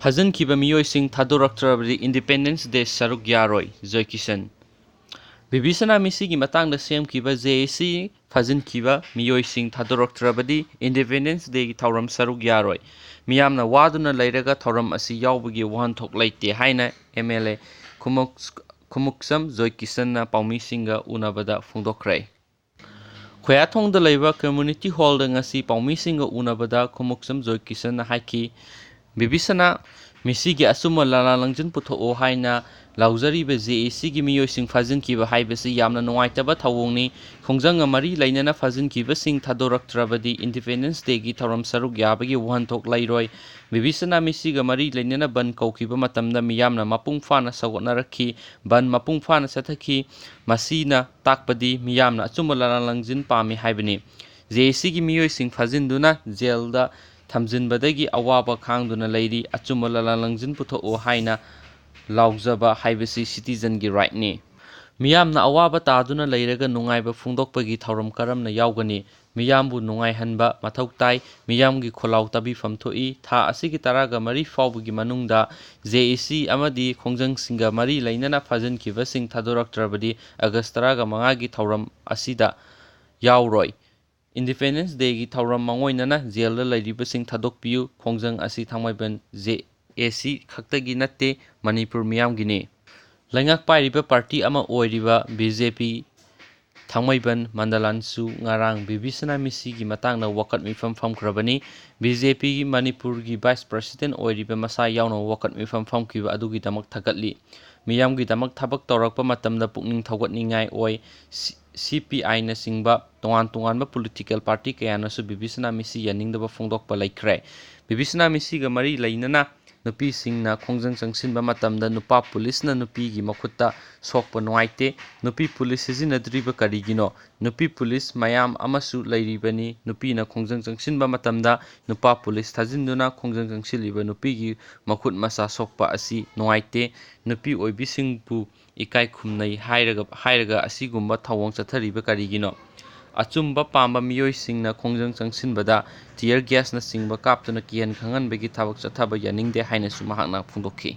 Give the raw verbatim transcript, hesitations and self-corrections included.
ꯐꯥꯖꯤꯟꯈꯤꯕ ꯃꯤꯑꯣꯏꯁꯤꯡ ꯊꯥꯗꯣꯔꯛꯇ꯭ꯔꯕꯗꯤ Independence Day ꯁꯔꯨꯛ ꯌꯥꯔꯣꯏ, ꯖꯣꯏ ꯀꯤꯁꯟ꯫ ꯕꯤꯕꯤꯁꯅꯥ ꯃꯤꯁꯤꯒꯤ ꯃꯇꯥꯡꯗ ꯁꯦꯝꯈꯤꯕ ꯖꯦ ꯑꯦ ꯁꯤ ꯐꯥꯖꯤꯟꯈꯤꯕ ꯃꯤꯑꯣꯏꯁꯤꯡ ꯊꯥꯗꯣꯔꯛꯇ꯭ꯔꯕꯗꯤ Independence Dayꯒꯤ ꯊꯧꯔꯝ ꯁꯔꯨꯛ ꯌꯥꯔꯣꯏ꯫ ꯃꯤꯌꯥꯝꯅ ꯋꯥꯗꯨꯅ ꯂꯩꯔꯒ ꯊꯧꯔꯝ ꯑꯁꯤ ꯌꯥꯎꯕꯒꯤ ꯋꯥꯍꯟꯊꯣꯛ ꯂꯩꯇꯦ ꯍꯥꯏꯅ ꯑꯦꯝ ꯑꯦꯜ ꯑꯦ ꯈꯨꯃꯨꯛ-, ꯈꯨꯃꯨꯛꯁꯝ ꯖꯣꯏ ꯀꯤꯁꯟꯅ ꯄꯥꯎꯃꯤꯁꯤꯡꯒ ꯎꯅꯕꯗ ꯐꯣꯡꯗꯣꯛꯈ꯭ꯔꯦ꯫ ꯈꯣꯌꯥꯊꯣꯡꯗ ꯂꯩꯕ ꯀꯝꯃ꯭ꯌꯨꯅꯤꯇꯤ ꯍꯣꯜꯗ ꯉꯁꯤ ꯄꯥꯎꯃꯤꯁꯤꯡꯒ ꯎꯅꯕꯗ ꯈꯨꯃꯨꯛꯁꯝ ꯖꯣꯏ ꯀꯤꯁꯟꯅ ꯍꯥꯏꯈꯤ, ꯕꯤꯕꯤꯁꯅꯥ ꯃꯤꯁꯤꯒꯤ ꯑꯆꯨꯝꯕ ꯂꯥꯂꯥ ꯂꯪꯖꯤꯟ ꯄꯨꯊꯣꯛꯑꯣ ꯍꯥꯏꯅ ꯂꯥꯎꯖꯔꯤꯕ ꯖꯦ ꯑꯦ ꯁꯤꯒꯤ ꯃꯤꯑꯣꯏꯁꯤꯡ ꯐꯥꯖꯤꯟꯈꯤꯕ ꯍꯥꯏꯕꯁꯤ ꯌꯥꯝꯅ ꯅꯨꯡꯉꯥꯏꯇꯕ ꯊꯧꯑꯣꯡꯅꯤ꯫ ꯈꯣꯡꯖꯪꯒ ꯃꯔꯤ ꯂꯩꯅꯅ ꯐꯥꯖꯤꯟꯈꯤꯕꯁꯤꯡ ꯊꯥꯗꯣꯔꯛꯇ꯭ꯔꯕꯗꯤ Independence Dayꯒꯤ ꯊꯧꯔꯝ ꯁꯔꯨꯛ ꯌꯥꯕꯒꯤ ꯋꯥꯍꯟꯊꯣꯛ ꯂꯩꯔꯣꯏ꯫ ꯕꯤꯕꯤꯁꯅꯥ ꯃꯤꯁꯤꯒ ꯃꯔꯤ ꯂꯩꯅꯅ ꯕꯟ ꯀꯧꯈꯤꯕ ꯃꯇꯝꯗ ꯃꯤꯌꯥꯝꯅ ꯃꯄꯨꯡ ꯐꯥꯅ ꯁꯧꯒꯠꯅꯔꯛꯈꯤ꯫ ꯕꯟ ꯃꯄꯨꯡ ꯐꯥꯅ ꯆꯠꯊꯈꯤ꯫ ꯃꯁꯤꯅ ꯇꯥꯛꯄꯗꯤ ꯃꯤꯌꯥꯝꯅ ꯑꯆꯨꯝꯕ ꯂꯥꯂꯥ ꯂꯪꯖꯤꯟ ꯄꯥꯝꯃꯤ ꯍꯥꯏꯕꯅꯤ꯫ ꯖꯦ ꯑꯦ ꯁꯤꯒꯤ ꯃꯤꯑꯣꯏꯁꯤꯡ ꯐꯥꯖꯤꯟꯗꯨꯅ ꯖꯦꯜꯗ ꯊꯝꯖꯤꯟꯕꯗꯒꯤ ꯑꯋꯥꯕ ꯈꯥꯡꯗꯨꯅ ꯂꯩꯔꯤ꯫ ꯑꯆꯨꯝꯕ ꯂꯥꯂꯥ ꯂꯪꯖꯤꯟ ꯄꯨꯊꯣꯛꯑꯣ ꯍꯥꯏꯅ ꯂꯥꯎꯖꯕ ꯍꯥꯏꯕꯁꯤ citizenꯒꯤ rightꯅꯤ꯫ ꯃꯤꯌꯥꯝꯅ ꯑꯋꯥꯕ ꯇꯥꯗꯨꯅ ꯂꯩꯔꯒ ꯅꯨꯡꯉꯥꯏꯕ ꯐꯣꯡꯗꯣꯛꯄꯒꯤ ꯊꯧꯔꯝ ꯀꯔꯝꯅ ꯌꯥꯎꯒꯅꯤ? ꯃꯤꯌꯥꯝꯕꯨ ꯅꯨꯡꯉꯥꯏꯍꯟꯕ ꯃꯊꯧ ꯇꯥꯏ꯫ ꯃꯤꯌꯥꯝꯒꯤ ꯈꯣꯜꯂꯥꯎ ꯇꯥꯕꯤꯐꯝ ꯊꯣꯛꯏ꯫ ꯊꯥ ꯑꯁꯤꯒꯤ ꯇꯔꯥꯒ ꯃꯔꯤ ꯐꯥꯎꯕꯒꯤ ꯃꯅꯨꯡꯗ ꯖꯦ ꯑꯦ ꯁꯤ ꯑꯃꯗꯤ ꯈꯣꯡꯖꯪꯁꯤꯡꯒ ꯃꯔꯤ ꯂꯩꯅꯅ ꯐꯥꯖꯤꯟꯈꯤꯕꯁꯤꯡ ꯊꯥꯗꯣꯔꯛꯇ꯭ꯔꯕꯗꯤ ꯑꯥꯒꯁ ꯇꯔꯥꯒ ꯃꯉꯥꯒꯤ ꯊꯧꯔꯝ ꯑꯁꯤꯗ ꯌꯥꯎꯔꯣꯏ꯫ Independence Dayꯒꯤ ꯊꯧꯔꯝ ꯃꯥꯡꯑꯣꯏꯅꯅ ꯖꯦꯜꯗ ꯂꯩꯔꯤꯕꯁꯤꯡ ꯊꯥꯗꯣꯛꯄꯤꯌꯨ꯫ ꯈꯣꯡꯖꯪ ꯑꯁꯤ ꯊꯥꯡꯃꯩꯕꯟ ꯖꯦ ꯑꯦ ꯁꯤ ꯈꯛꯇꯒꯤ ꯅꯠꯇꯦ, ꯃꯅꯤꯄꯨꯔ ꯃꯤꯌꯥꯝꯒꯤꯅꯤ꯫ ꯂꯩꯉꯥꯛ ꯄꯥꯏꯔꯤꯕ ꯄꯥꯔꯇꯤ ꯑꯃ ꯑꯣꯏꯔꯤꯕ ꯕꯤ ꯖꯦ ꯄꯤ ꯊꯥꯡꯃꯩꯕꯟ ꯃꯟꯗꯂꯥꯟꯁꯨ ꯉꯔꯥꯡ ꯕꯤꯕꯤꯁꯅꯥ ꯃꯤꯁꯤꯒꯤ ꯃꯇꯥꯡꯗ ꯋꯥꯀꯠ ꯃꯤꯐꯝ ꯐꯝꯈ꯭ꯔꯕꯅꯤ꯫ ꯕꯤ ꯖꯦ ꯄꯤꯒꯤ ꯃꯅꯤꯄꯨꯔꯒꯤ vice president ꯑꯣꯏꯔꯤꯕ ꯃꯁꯥ ꯌꯥꯎꯅ ꯋꯥꯀꯠ ꯃꯤꯐꯝ ꯐꯝꯈꯤꯕ ꯑꯗꯨꯒꯤꯗꯃꯛ ꯊꯥꯒꯠꯂꯤ꯫ ꯃꯤꯌꯥꯝꯒꯤꯗꯃꯛ ꯊꯕꯛ ꯇꯧꯔꯛꯄ ꯃꯇꯝꯗ ꯄꯨꯛꯅꯤꯡ ꯊꯧꯒꯠꯅꯤꯡꯉꯥꯏ ꯑꯣꯏ꯫ ꯁꯤ-, ꯁꯤ ꯄꯤ ꯑꯥꯏꯅꯆꯤꯡꯕ ꯇꯣꯉꯥꯟ ꯇꯣꯉꯥꯟꯕ political party ꯀꯌꯥꯅꯁꯨ ꯕꯤꯕꯤꯁꯅꯥ ꯃꯤꯁꯤ ꯌꯥꯅꯤꯡꯗꯕ ꯐꯣꯡꯗꯣꯛꯄ ꯂꯩꯈ꯭ꯔꯦ꯫ ꯕꯤꯕꯤꯁꯅꯥ ꯃꯤꯁꯤꯒ ꯃꯔꯤ ꯂꯩꯅꯅ ꯅꯨꯄꯤꯁꯤꯡꯅ ꯈꯣꯡꯖꯪ ꯆꯪꯁꯤꯟꯕ ꯃꯇꯝꯗ ꯅꯨꯄꯥ ꯄꯨꯂꯤꯁꯅ ꯅꯨꯄꯤꯒꯤ ꯃꯈꯨꯠꯇ ꯁꯣꯛꯄ ꯅꯨꯡꯉꯥꯏꯇꯦ꯫ ꯅꯨꯄꯤ ꯄꯨꯂꯤꯁ ꯁꯤꯖꯤꯟꯅꯗ꯭ꯔꯤꯕ ꯀꯔꯤꯒꯤꯅꯣ? ꯅꯨꯄꯤ ꯄꯨꯂꯤꯁ ꯃꯌꯥꯝ ꯑꯃꯁꯨ ꯂꯩꯔꯤꯕꯅꯤ꯫ ꯅꯨꯄꯤꯅ ꯈꯣꯡꯖꯪ ꯆꯪꯁꯤꯟꯕ ꯃꯇꯝꯗ ꯅꯨꯄꯥ ꯄꯨꯂꯤꯁ ꯊꯥꯖꯤꯟꯗꯨꯅ ꯈꯣꯡꯖꯪ ꯆꯪꯁꯤꯜꯂꯤꯕ ꯅꯨꯄꯤꯒꯤ ꯃꯈꯨꯠ ꯃꯁꯥ ꯁꯣꯛꯄ ꯑꯁꯤ ꯅꯨꯡꯉꯥꯏꯇꯦ꯫ ꯅꯨꯄꯤ ꯑꯣꯏꯕꯤꯁꯤꯡꯕꯨ ꯏꯀꯥꯏ ꯈꯨꯝꯅꯩ ꯍꯥꯏꯔꯒ, ꯍꯥꯏꯔꯒ ꯑꯁꯤꯒꯨꯝꯕ ꯊꯧꯑꯣꯡ ꯆꯠꯊꯔꯤꯕ ꯀꯔꯤꯒꯤꯅꯣ? ꯑꯆꯨꯝꯕ ꯄꯥꯝꯕ ꯃꯤꯑꯣꯏꯁꯤꯡꯅ ꯈꯣꯡꯖꯪ ꯆꯪꯁꯤꯟꯕꯗ tear gas ꯅꯆꯤꯡꯕ ꯀꯥꯞꯇꯨꯅ ꯀꯤꯍꯟ ꯈꯪꯍꯟꯕꯒꯤ ꯊꯕꯛ ꯆꯠꯊꯕ ꯌꯥꯅꯤꯡꯗꯦ ꯍꯥꯏꯅꯁꯨ ꯃꯍꯥꯛꯅ ꯐꯣꯡꯗꯣꯛꯈꯤ꯫